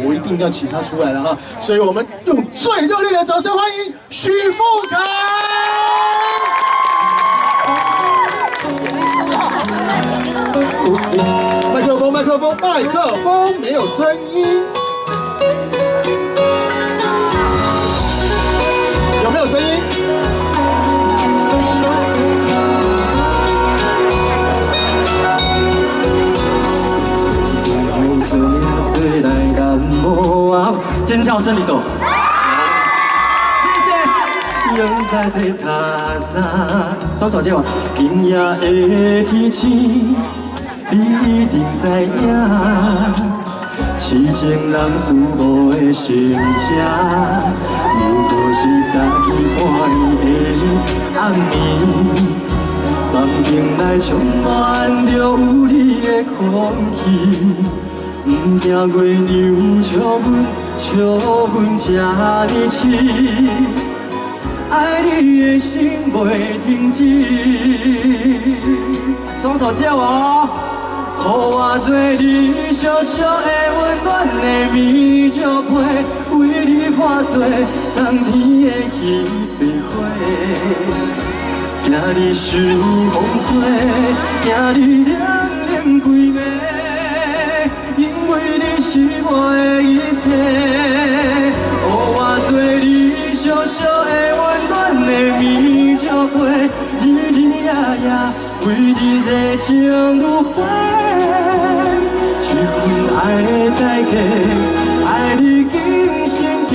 我一定要請他出來了哈。所以我們用最熱烈的掌聲歡迎許富凱。麥克風，麥克風，麥克風，沒有聲音，有沒有聲音？尖叫聲裡頭，謝謝。雙手借我。今夜的天晴，你一定知影，痴情男思无的心情，不过是三更半暝的暗暝，房间内充满着有你的空气，不惊月娘笑阮，笑阮这呢痴，爱你的心袂停止。双手借我，予我做你小小的溫暖的棉石被，為你化做冬天的彼白花，驚你受風吹，驚你冷冷規暝，因為你是我的一切。予我做你小小的溫暖的棉石被，日日夜夜為你熱情如火，這份愛的代價，愛你今生今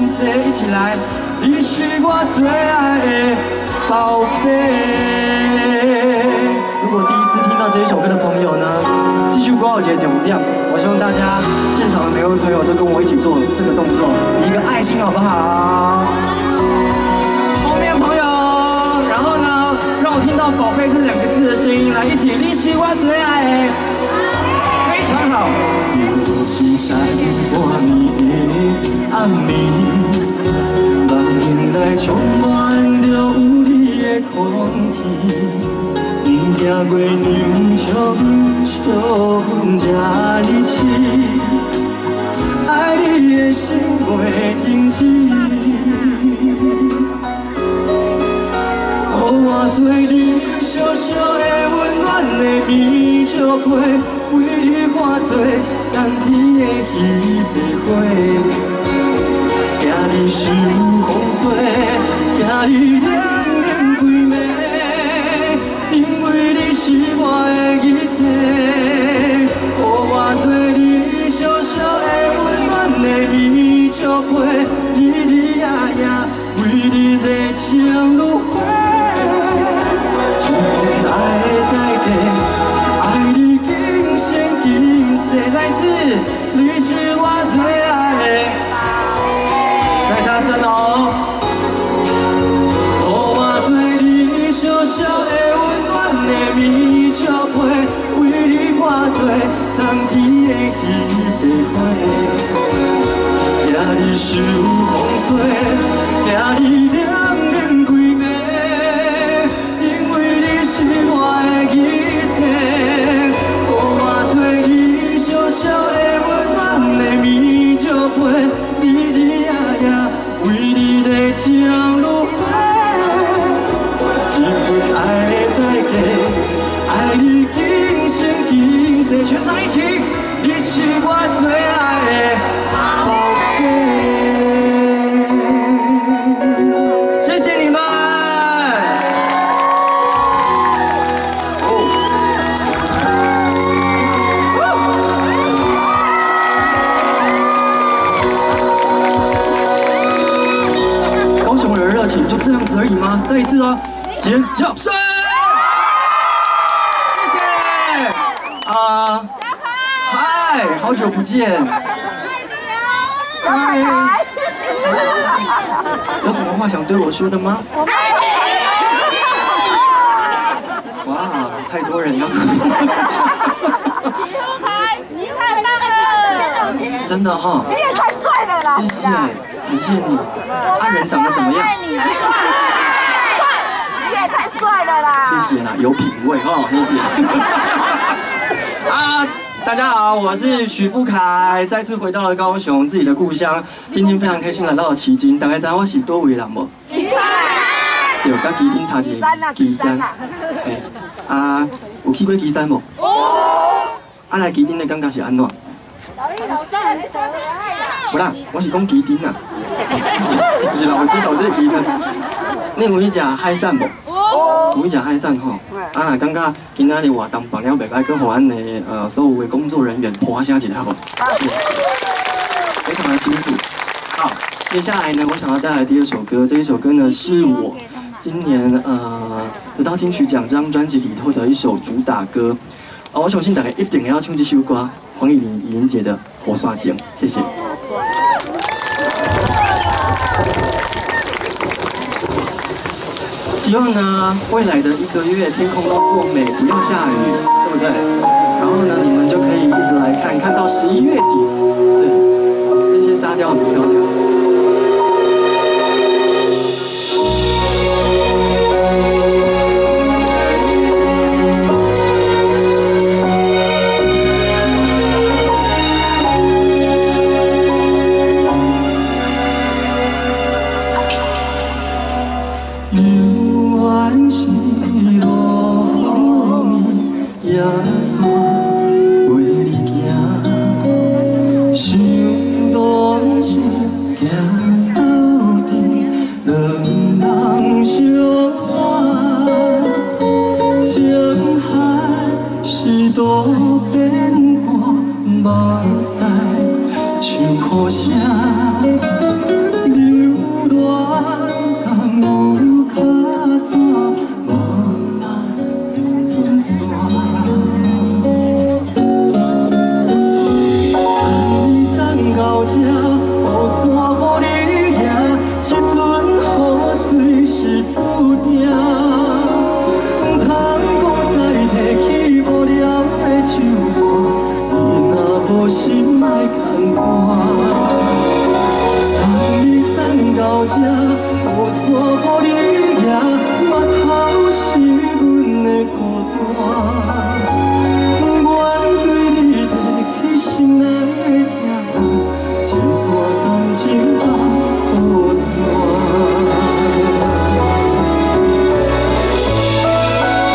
世，一起來，你是我最愛的寶貝。如果第一次聽到這一首歌的朋友呢，繼續掛我一個重點，我希望大家現場的每位朋友都跟我一起做這個動作，比一個愛心好不好？後面朋友，然後呢，讓我聽到寶貝這兩個字的聲音，來一起，你是我最愛的，非常好。又是三更半暝的暗暝，房間內充滿著有你的空氣，不驚月娘笑阮，笑阮這呢痴，愛你的心袂停止。予我做你小小的溫暖的棉石被，為你化做冬天的彼白花，驚你受風吹，驚你冷冷規暝，因為你是我的一切。予我做你小小的溫暖的棉石被，日日夜夜為你熱情如火。這份愛的代價，愛你今生今世。再一次，你是我最愛的，再大聲哦！予我做你小小的溫暖的棉石被，為你化做冬天的彼白花，驚你受風吹，驚你冷冷規暝，因為你是我的一切。予我做你小小的溫暖的棉石被，日日夜夜為你熱情如火。這份愛的代價，愛你今生今世，全場一起，你是我最愛的寶貝。謝謝你們。哦，高雄人的熱情就這樣子而已嗎？再一次哦，尖叫聲！謝謝。啊，嗨，好久不見。嗨，有什麼話想對我說的嗎？哇，太多人要。許富凱，你太棒了！真的哈。你也太帥了啦！謝謝，感謝你。阿人長得怎麼樣？愛你，帥，你也太帥了啦！謝謝啦，有品味哈，謝謝。啊，大家好，我是許富凱，再次回到了高雄自己的故鄉。今天非常開心來到了旗津，大家知我是佗位人無？旗山。對，佮旗津差一個。旗山。嘿，啊，有去過旗山無？有。啊，來旗津的感覺是按怎？無啦，我是講旗津啊，不是啦，我知道這個旗山。你有去食海產無？有去食海產吼。啊，若感覺今仔日活動辦了袂䆀，閣予咱的所有的工作人員拍聲一下好無？非常的辛苦。好，接下來呢，我想要帶來第二首歌，這一首歌呢是我今年得到金曲獎這張專輯裡頭的一首主打歌。我相信大家一定會曉唱這首歌，黃乙玲、乙玲姐的《雨傘情》，謝謝。希望呢，未來的一個月天空都作美，不要下雨，對不對？然後呢，你們就可以一直來看，看到11月底。對，這些沙雕很漂亮。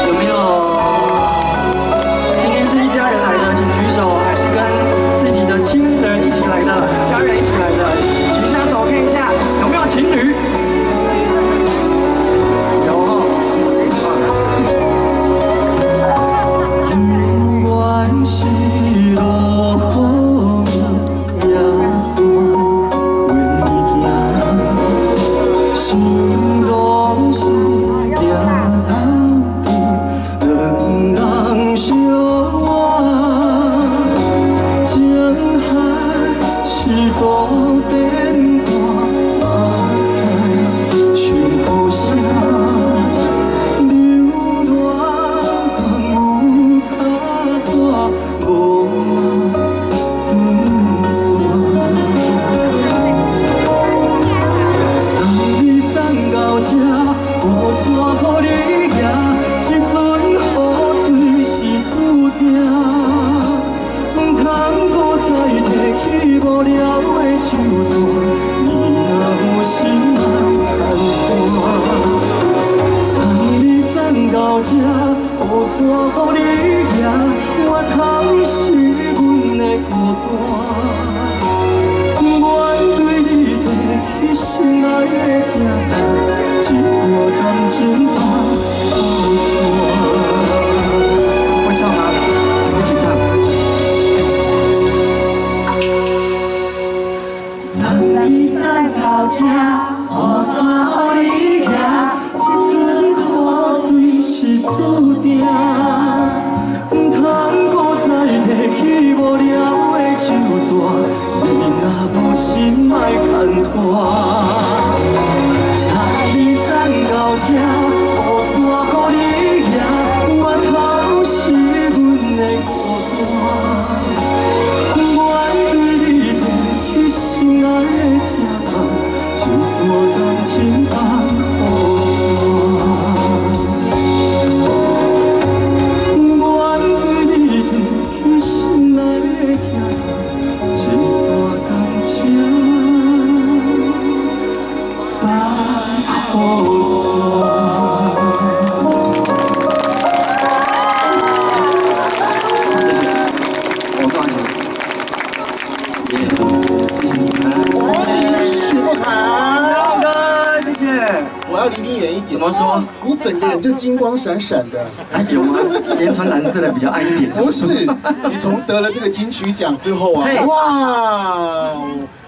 有沒有？今天是一家人來的，請舉手；還是跟自己的親人一起來的，家人一起來的，舉一下手看一下，有沒有情侶？有哦。永遠是落雨暝，夜山為你行，想當時行斗陣，兩人相偎，情海是渡變寒，目屎像雨聲，留戀敢有卡紙，無准散。送你送到這，雨傘予你举，這阵雨水是注定。毋通閣再提起無聊的手纸，你若無心莫牵拖。送你送到這，雨傘予你举，源頭是阮的孤單。愿對你提起心內的疼痛，這段感情放予散。會唱嗎？一起唱。送你送到這，雨傘予你举，這陣雨水是注定。毋通閣再提起無聊的手纸，你若無心莫牽拖。送你送到這，雨傘予你举，源頭是阮的孤單。愿對你提起心愛的疼痛，這段感情放予散。愿對你提起心內一點。怎麼說？你整個人就金光閃閃的。哎，有嗎？今天穿藍色的比較暗一點。不是，你從得了這個金曲獎之後啊，哇！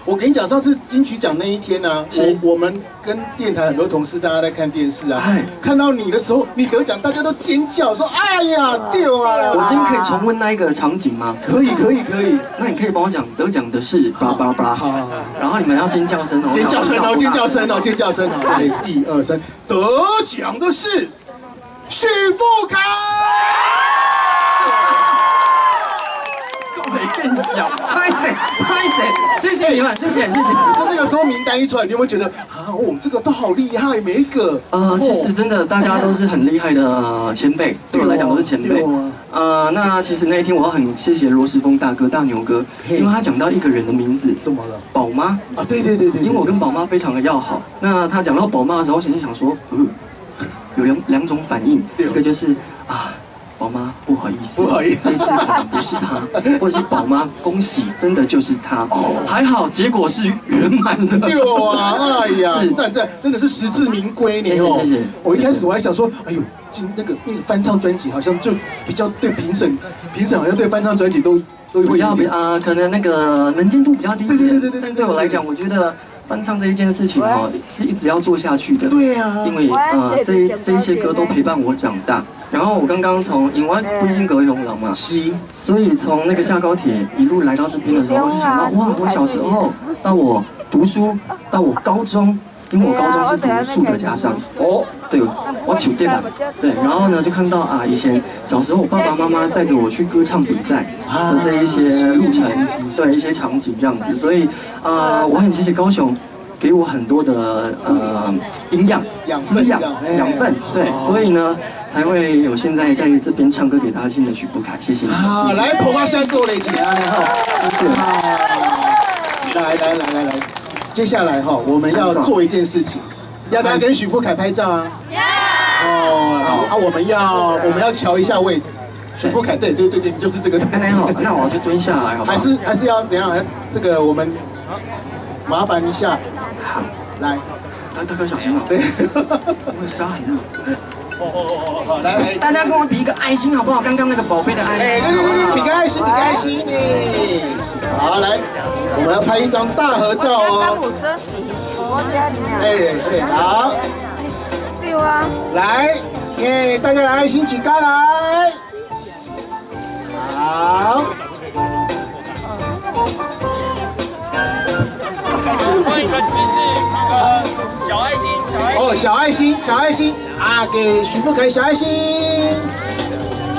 我跟你講，上次金曲獎那一天呢，啊，我們跟電台很多同事，大家在看電視啊，看到你的時候，你得獎，大家都尖叫說：“哎呀，丟啊！”我今天可以重溫那一個場景嗎？可以，可以，可以。那你可以幫我講得獎的是叭叭叭，好，然後你們要尖叫聲哦，尖叫聲哦，尖叫聲哦，尖叫聲哦，一二三，得獎的是許富凱。更小，拍謝拍謝，謝謝你們，謝謝謝謝。你說那個時候名單一出來，你有沒有覺得啊，我們這個都好厲害，每一個？其實真的大家都是很厲害的前輩，對我來講都是前輩。那其實那一天我很謝謝羅時豐大哥、大牛哥，因為他講到一個人的名字，怎麼了？寶媽啊，對對對對，因為我跟寶媽非常的要好。那他講到寶媽的時候，我心裡想說，有兩種反應，一個就是啊。寶媽，不好意思，不好意思，這次可能不是他，或者是寶媽，恭喜，真的就是他。哦，還好，結果是圓滿的。對啊，哎呀，讚讚，真的是實至名歸呢哦。謝謝。我一開始我還想說，哎呦，進那個翻唱專輯好像就比較對評審，評審好像對翻唱專輯都會比較啊，可能那個能見度比較低。對對對對對。但對我來講，我覺得翻唱這一件事情哦，是一直要做下去的。對啊。因為啊，這一些歌都陪伴我長大。然後我剛剛從，因為我不是高雄人嘛，所以從那個下高鐵一路來到這邊的時候，我就想到，哇，我小時候到我讀書，到我高中，因為我高中是讀樹德家商，哦，對，我求對吧？對，然後呢就看到啊，以前小時候我爸爸媽媽載着我去歌唱比賽的這一些路程，對，一些場景這樣子，所以啊，我很謝謝高雄。給我很多的營養、滋養、養分，對，所以呢才會有現在在這邊唱歌給大家聽的許富凱，謝謝你。好，來捧花山過來請啊，謝謝。來來來來來，接下來哈，我們要做一件事情，要不要跟許富凱拍照啊？要。哦，好啊，我們要喬一下位置。許富凱，對對對對，就是這個。哎，好，那我就蹲下來，好。還是要怎樣？這個我們麻煩一下。好，來，大哥小心哦。對，因為沙很熱。哦，來來，大家跟我比一個愛心好不好？剛剛那個寶貝的愛心。哎，對對對，比個愛心，比個愛心。好，來，我們要拍一張大合照哦。哎對，好。對啊。來，耶，大家來愛心舉高來。好。換一個姿勢，那個小愛心，小愛心。哦，小愛心，小愛心啊，給許富凱小愛心。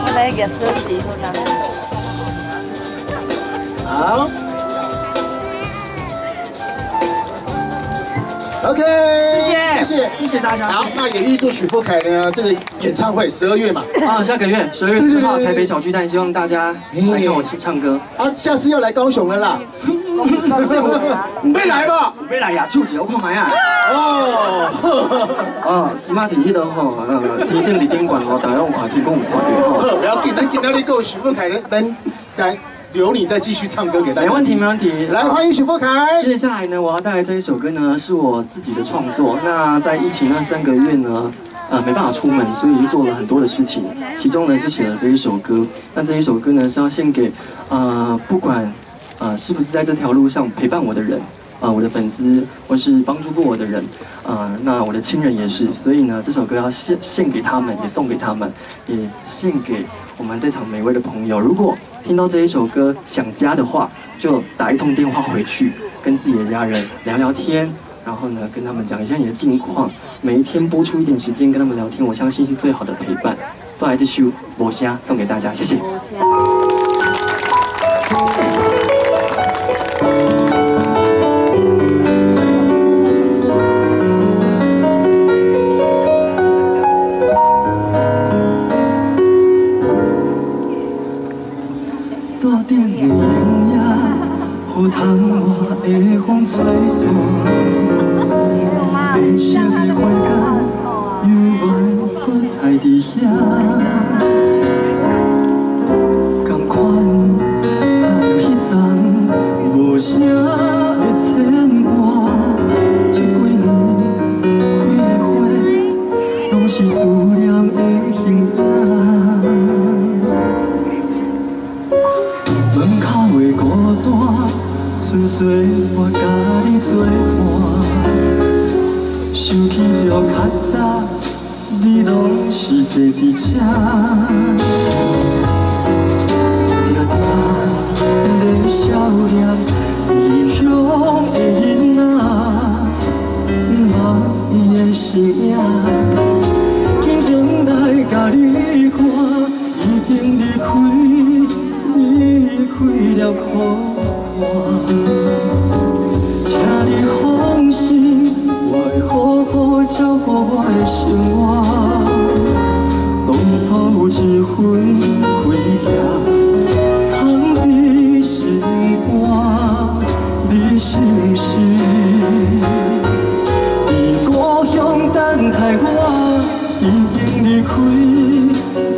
我來給收拾。好。OK，謝謝，謝謝，謝謝大家。好，那也預祝許富凱呢這個演唱會12月嘛。啊，下個月12月4號台北小巨蛋，希望大家來看我唱歌。啊，下次要來高雄了啦。沒來吧？沒來呀，手一我看覓啊。哦，哦，這馬佇彼度吼，天頂佇頂懸吼，大家攏看天公有看著吼。好，不要緊，咱今仔日閣有許富凱，咱來留你再繼續唱歌給大家。沒問題，沒問題。來，歡迎許富凱。接下來呢，我要帶來這一首歌呢，是我自己的創作。那在疫情那3個月呢，沒辦法出門，所以就做了很多的事情。其中呢，就寫了這一首歌。那這一首歌呢，是要獻給不管是不是在這條路上陪伴我的人，我的粉絲或是幫助過我的人，那我的親人也是。所以呢，這首歌要獻給他們，也送給他們，也獻給我們在場每位的朋友。如果聽到這一首歌想家的話，就打一通電話回去，跟自己的家人聊聊天，然後呢，跟他們講一下你的近況。每一天撥出一點時間跟他們聊天，我相信是最好的陪伴。都來這首《無聲》送給大家，謝謝。大頂的影影，予窗外的風吹散，白色的花甲犹原阁在伫遐，仝款插著彼层无声的牵挂。这几年开的花，岁月佮你做伴，想起著较早，你攏是坐佇這，定定咧少年，異鄉的囡仔，望伊的身影，緊轉來共你看，已經離開，離開了苦岸。請你放心，我會好好照顧我的生活。當初有一份虧欠，藏佇心肝，你是毋是佇故鄉等待我？已經離開，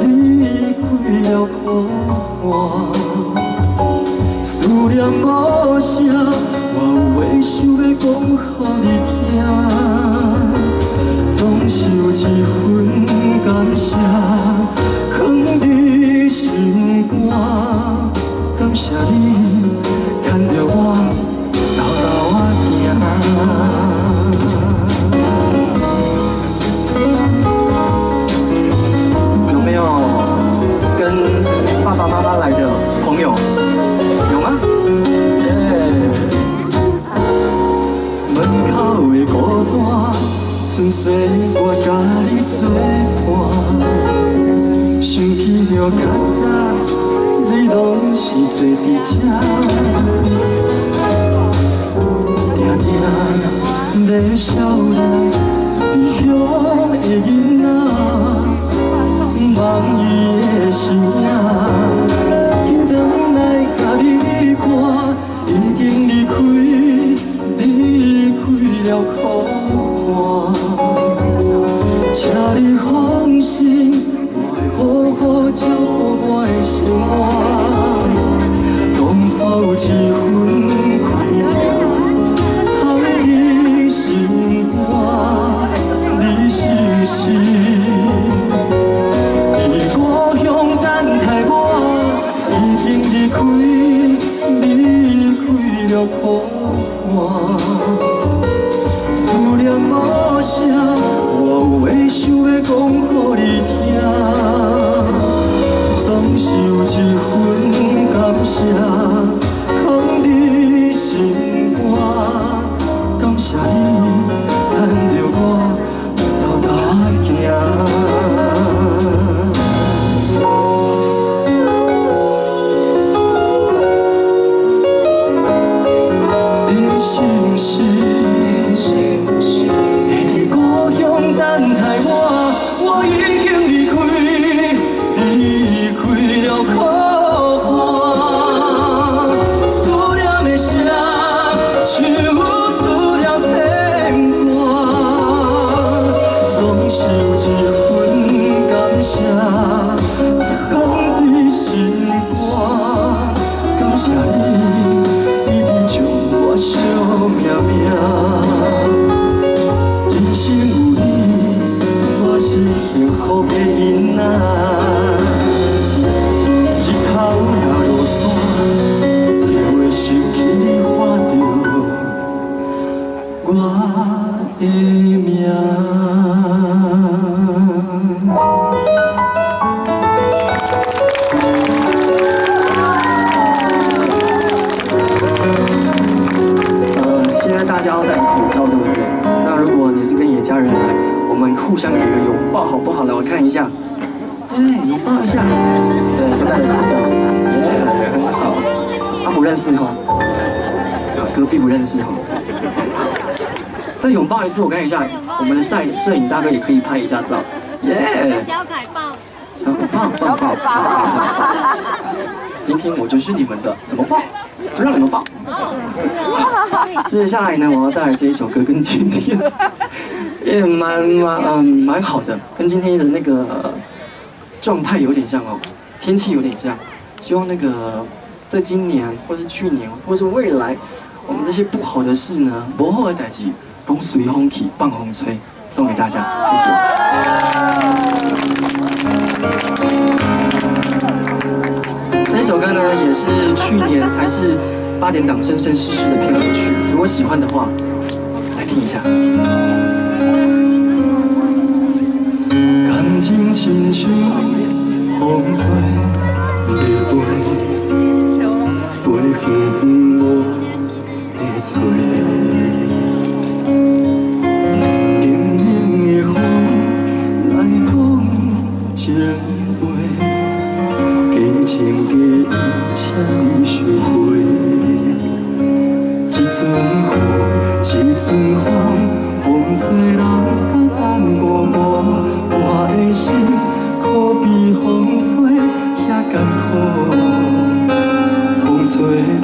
離開了苦岸。思念無聲，我有話想欲講予你聽，總是有一份感謝，藏佇心肝。感謝你牽著我沓沓仔行。有沒有跟爸爸媽媽來的朋友？有嗎？耶！門口的孤單，剩歲月佮你做伴，想起著較早，你攏是坐佇這，定定咧少年，異鄉的囡仔，望伊的身影，緊轉來共你看，已經離開，離開了苦岸。請你放心，我會好好照顧我的生活。當初有一份虧欠，藏佇心肝，你是毋是佇故鄉等待我？已經離開，離開了苦岸。思念無聲，我有話想欲講予你聽，總是有一份感謝，藏佇心肝。感謝你牽著我沓沓仔行。你是毋是會佇故鄉等待我？我已經離開，離開了苦岸。思念的聲，像出了牽掛，總是有一份感謝，藏佇心肝。感謝你一直將我惜命命。人生有你，我是幸福的囡仔。日頭若落山，就會想起你喊著我的名。現在大家要戴口罩，對不對？那如果你是跟你的家人來，我們互相給個擁抱，好不好？來，我看一下，對，擁抱一下，對，都戴着口罩，耶，很好。他不認識哈，隔壁不認識哈。再擁抱一次，我看一下，我們的攝影大哥也可以拍一下照，耶。小凱抱，抱抱抱抱。今天我就是你們的，怎麼抱？不讓你們抱。接下來呢，我要帶來這一首歌，跟今天也蠻好的，跟今天的那個狀態有點像哦，天氣有點像。希望那個在今年，或是去年，或是未來，我們這些不好的事呢，不好的代誌，攏隨風去，放風吹，送給大家，謝謝。這首歌呢，也是去年還是八點檔生生世世的片尾曲，如果喜歡的話，來聽一下。感情親像風吹日飛，飛遠遠無地揣。冷冷的風來講情話，假情假意，請你收回。一陣雨，一陣風，風吹人甲等孤孤，我的心可比風吹遐艱苦。風吹飛，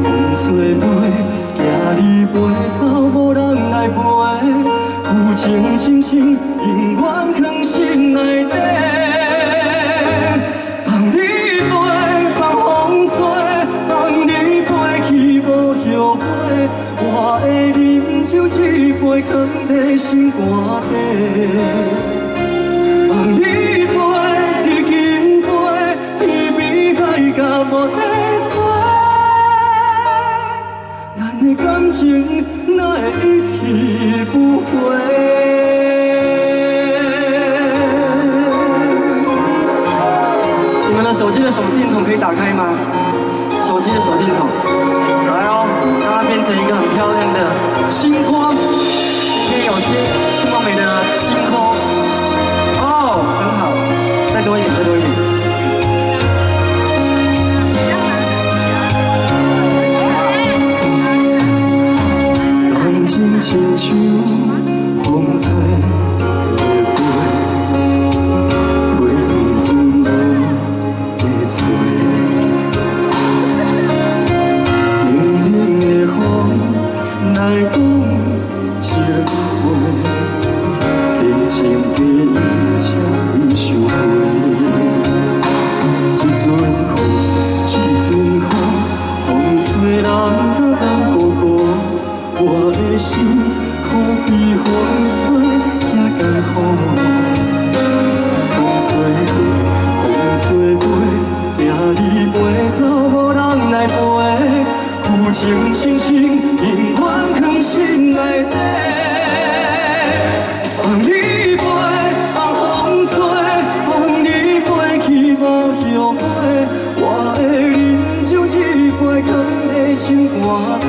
風吹飛，驚你飛走無人來陪。舊情深深，永遠藏心內底。放你飛，放風吹，放你飛去無後悔。我會啉酒一杯，囥佇心肝底。放你飛，你緊飛，天邊海角無得找。咱的感情哪會一去不回？你們的手機的手電筒可以打開嗎？手機的手電筒，來哦，讓它變成一個很漂亮的星光。今天有天這麼美的星空，哦，很好，再多一點，再多一點。感情親像風吹日飛，飛遠遠無地找。冷冷的風來講情話，假情假意，請你收回。一陣雨，一陣風，風吹人甲等孤孤，我的心可比風吹遐艱苦。風吹飛，風吹飛，驚你飛走無人來陪。舊情深深，永遠藏心內底。放你飛，放風吹，放你飛去無後悔。我會啉酒一杯，囥佇心肝底。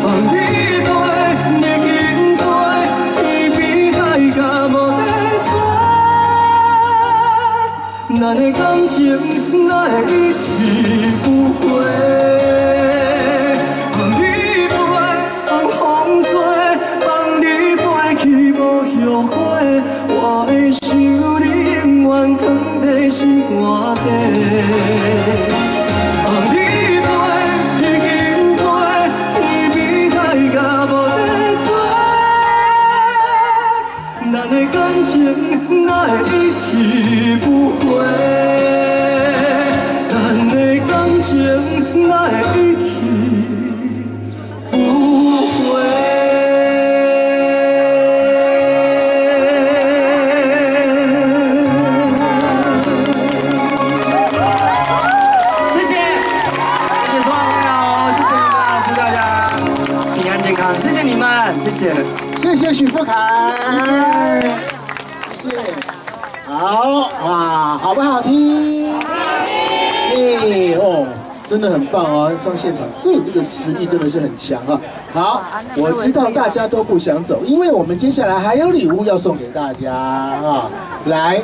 放你飛，你緊飛，天邊海角無得找。咱的感情哪會一去不回？放你飛，放風吹，放你飛去無後悔。我會想你永遠囥佇心肝底。放你飛，你緊飛，天邊海角無得找。咱的感情哪會一去不回？咱的感情哪會一去不回？謝謝，謝謝所有朋友，謝謝你們，祝大家平安健康，謝謝你們，謝謝，謝謝許富凱，謝謝，好哇，好不好聽？好聽，哦，真的很棒哦！上現場，這個實力真的是很強啊。好，我知道大家都不想走，因為我們接下來還有禮物要送給大家啊。來，